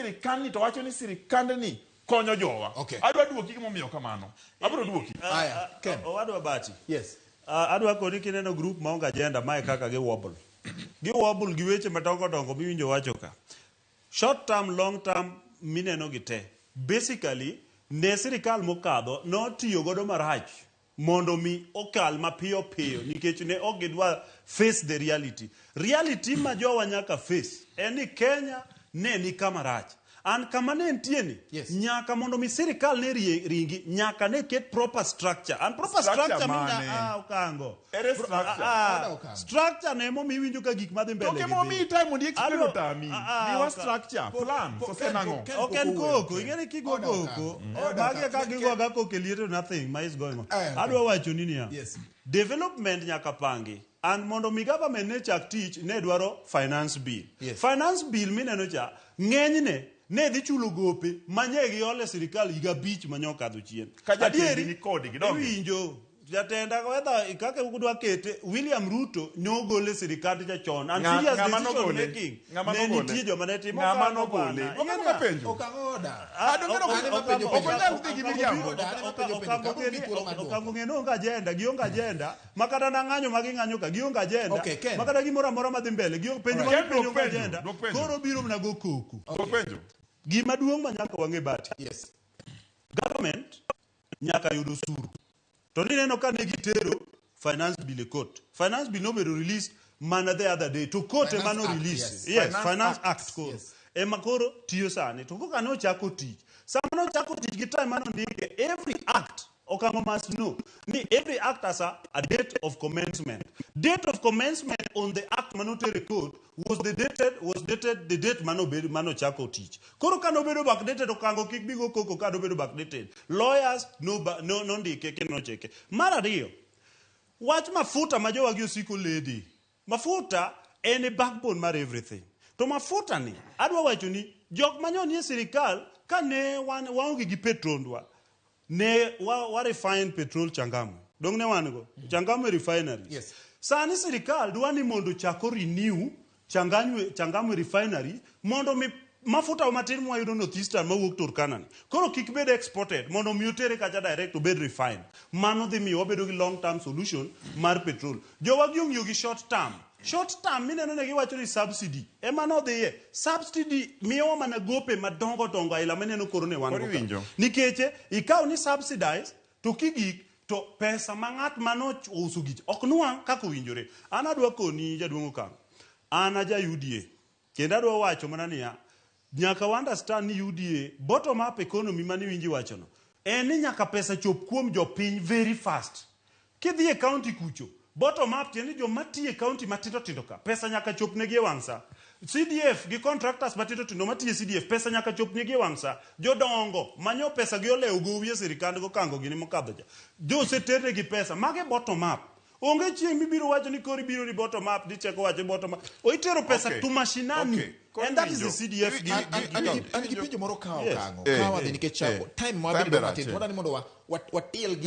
sirikandni to wacho ni sirikandni konyo jowa. Okay. Adwa duoki gimomiyo kamano. Abiro duoki. Aya, Ken. Owadwa Bati. Yes. Adwa koni kineno group maonge agenda mae kaka gi wobble. Gi wobble gi weche madongo dongo miwinjo wacho ka. Short term, long term mineno gi te. Basically, ne sirikal mokadho notiyo godo marach mondo mi okal mapiyo piyo nikech ne ok gidwa face the reality. Reality ma jowa nyaka face en ni Kenya ne ni kama rach. And kama ne entie ni, Yes. nyaka mondo mi sirikal ne ringi, nyaka ne ket proper structure. And proper Structure structure mane? minya, ah, Okango. Ere structure? Ah, Oda Okango. structure ne emomiyo iwinjo ka gik madhi mbele To gi kimomiyi dhi. time mondo i-explain Adwa- otami. Ah, ah, Miwa oka- structure, plan, Po- to Ken- sen ang'o? Ken- Ok en Koko wuoyo, koko, Ken. ing'e ni kigo Oda koko. Okango. Oda Magi Okango. ka gigo aga koko e liete to nothing ma is going on. Eh, okay. Adwa wacho ni niya. Yes. Development nyaka pangi. And mondo mi government ne chak tich ne dwaro finance bill. Yes. Finance bill mineno cha, ng'enyne ne dhi chulo gope manye giole sirikal higa 5 manye okadho chien. Ka jatendi Adieri, ni kodgi, donge? Iwinjo. Jatenda whether kaka udwa kete William Ruto nogole sirikand cha chon. And Ng'a- serious ng'ama decision nogole? making Ng'ama ne nogole? nitie joma ne timo Ng'ama kano nogole? bana. Okango Ing'e kapenjo. Okango oda. Ah, Ah, donge An ema penjo ok penjo. onyal dhi gi miriambo. Oda, an ema penjo penjo. Okango Kapok ng'e ni- mi thuolo mar Okango duoko. ng'e ni onge agenda, gionge agenda. Makata na ng'anyo ma ging'anyo ka, gionge agenda. Okay, Ken. Makata gimoro amora madhi mbele, gionge penjo ma Ken, gipenjo duok onge penjo, agenda. duok penjo. Koro biro mana go koko. Dwok penjo. Gima duong' ma nyaka wang'e Bati. Yes. Government nyaka yud osuru. To nineno ka ne gitero finance bill e court. Finance bill nobedo released mana the other day. To court ema Finance no Act, release. yes. Yes, Finance Finance Act, Act koro. yes. Ema koro tiyo sani. To koka ne ochako tich. Sama nochako tich gi time mane ondike, every act, Okango must know, ni every act has a date of commencement. Date of commencement on the act mane oter e court was the dated, was dated the date mane obed, mane ochako tich. Koro ka nobedo backdated, Okango kik bi go koko ka nobedo backdated. Lawyers no, ba, no, nondike kendo nochike. Mar ariyo, wach mafuta ma jowagi osiko lady. Mafuta en e backbone mar everything. To mafuta ni, adwa wacho ni, jok manyo nie sirikal, ka ne wan, waonge gi petrondwa, ne wa refine petrol Changamwe. Dong ne wan go? Changamwe refinery. Yes. Sani sirikal dwa ni mondo chako renew Changamwe refinery mondo mi mafuta matin mwayudo North Eastern mawuok Turkana ni koro kik bed exported mondo mi otere kacha direct obed refined. Mano dhi miyo wabedo gi long term solution mar petrol. Jowa gi ong'iyo gi short term. Short term mineno ne giwacho ni subsidy ema nodhiye. Subsidy miyowa mana gope madongo dongo aila mineno koro ne wan Koro go ka. iwinjo. Nikech ikaw ni subsidize to kigik to pesa ma ng'at mano ouso gich ok nwang' kaka owinjore. An adwa koni jaduong' Okang', an aja UDA kendo adwa wacho mana niya, nyaka wa understand ni UDA bottom up economy mane iwinjo iwachono en ni nyaka pesa chop kuom jopiny very fast. Kidhi e county kucho, bottom up tiende ni joma tiyo e county matindo tindo ka, pesa nyaka chop negi e wang' sa. CDF gi contractors matindo tindo matiyo e CDF, pesa nyaka chop negi e wang' sa. Jodongo manyo pesa gi olewo gowi e sirikand go kango gini mokadho cha. Jo oseternegi pesa, mage bottom up. Onge chieng' mibiro wacho ni koro ibiro ni bottom up, dichako wacho bottom up. Oitero pesa Okay. to mashinani. Okay. Koro And that is the iwinjo. CDF. An gi penjo moro ka Yes. Okango. Ka wadhi nikech eh. time ma Time wabedo be matin. rach, eh. Wadwani mondo watiel gi